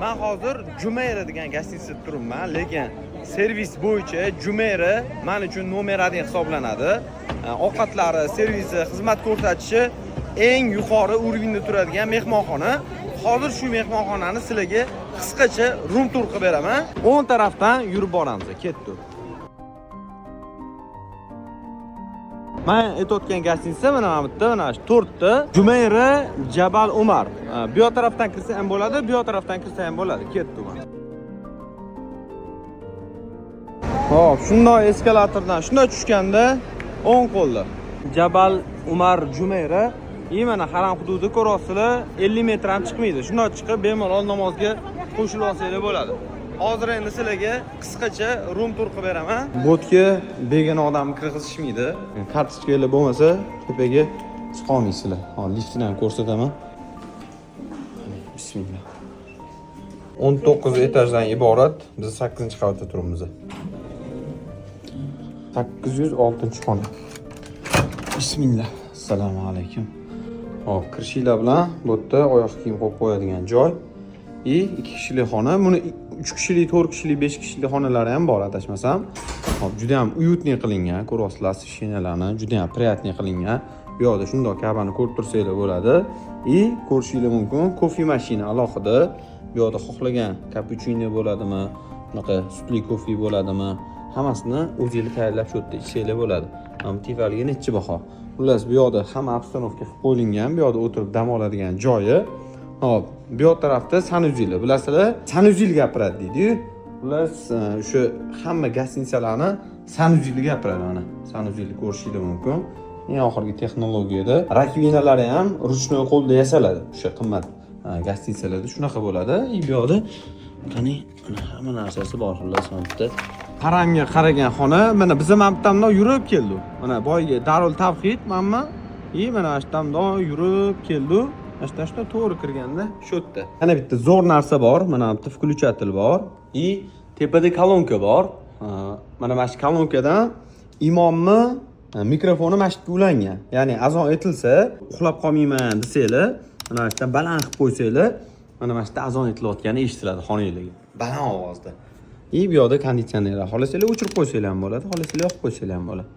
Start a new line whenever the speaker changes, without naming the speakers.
Men hozir Jumeirah degan гостиница da turibman, lekin servis bo'yicha Jumeirah men uchun nomer 1 hisoblanadi. Ovqatlari, servisi, xizmat ko'rsatishi eng yuqori уровень da turadigan mehmonxona. Hozir shu mehmonxonani sizlarga qisqacha room tour qilib beraman. O'ng tarafdan yurib boramiz. Ketdik. Men aytayotgan гостиница mana bu yerda, mana shu to'rtta Jumeirah Jabal Umar. Bu yoq tarafdan kirsa ham bo'ladi, bu yoq tarafdan kirsa ham bo'ladi. Ketdik mana. Hop, shundoq eskalatordan shundoq tushganda o'ng qo'lda Jabal Umar Jumeirah. И mana haram hududi ko'ryapsizlar, 50 metr ham chiqmaydi. Shundoq chiqib bemalol namozga qo'shilib olsanglar bo'ladi. Hozir endi sizlarga qisqacha room tour qilib beraman. Botga begona odamni kirgizishmaydi. Kartochkalar bo'lmasa tepaga chiqa olmaysizlar. Hozir liftini ham ko'rsataman. Bismillah. 19 etajdan iborat. Biz 8-qavatda turibmiz. 806-xona. Bismillah. Assalomu alaykum. Hop, kirishinglar bilan bu yerda oyoq kiyim qo'yib qo'yadigan joy. И 2 kishilik xona. Buni 3 kishilik, 4 kishilik, 5 kishilik xonalari ham bor adashmasam. Hop, juda ham уютный qilingan, ko'ryapsizlar освещенияларni, juda ham приятный qilingan. Bu yoqda shundoq Kabani ko'rib tursanglar bo'ladi. И ko'rishinglar mumkin, kofe mashina alohida. Bu yoqda xohlagan kapuchino bo'ladimi, bunaqa sutli kofe bo'ladimi, hammasini o'zinglar tayyorlab shu yerda ichsanglar bo'ladi. Mana bu tefalga nechi baho? Xullas, bu yoqda hamma обстановка qilib qo'yilgan, bu yoqda o'tirib dam oladigan joyi. Hop, bu yoq tarafda санузел lar. Bilasizlar, санузел gapiradi deydi-yu. Xullas, o'sha hamma гостиница larni санузел i gapiradi mana. Санузел ni ko'rishingiz mumkin. Eng oxirgi texnologiyada раковина lari ham ручной qo'lda yasaladi. O'sha qimmat гостиница larda shunaqa bo'ladi. И bu yoqda qani hamma narsasi bor xullas mana bu yerda. Haramga qaragan xona. Mana biz ham bu yerdan yurib keldik. Mana boyagi Darul Tavhid mana и mana shu yerdan yurib keldik. Mana shu yerdan to'g'ri kirganda shu yerda. Yana bitta zo'r narsa bor. Mana bu yerda включатель bor и tepada kolonka bor. Mana shu kolonkadan imomni mikrofoni mana shu yerga ulangan. Ya'ni azon aytilsa, uxlab qolmayman desanglar, mana shu yerdan baland qilib qo'ysanglar, mana shu yerda azon aytilayotgani eshitiladi xonanglarga. Baland ovozda. И bu yoqda konditsionerlar. Xohlasanglar o'chirib qo'ysanglar ham bo'ladi, xohlasanglar yoqib qo'ysanglar ham bo'ladi.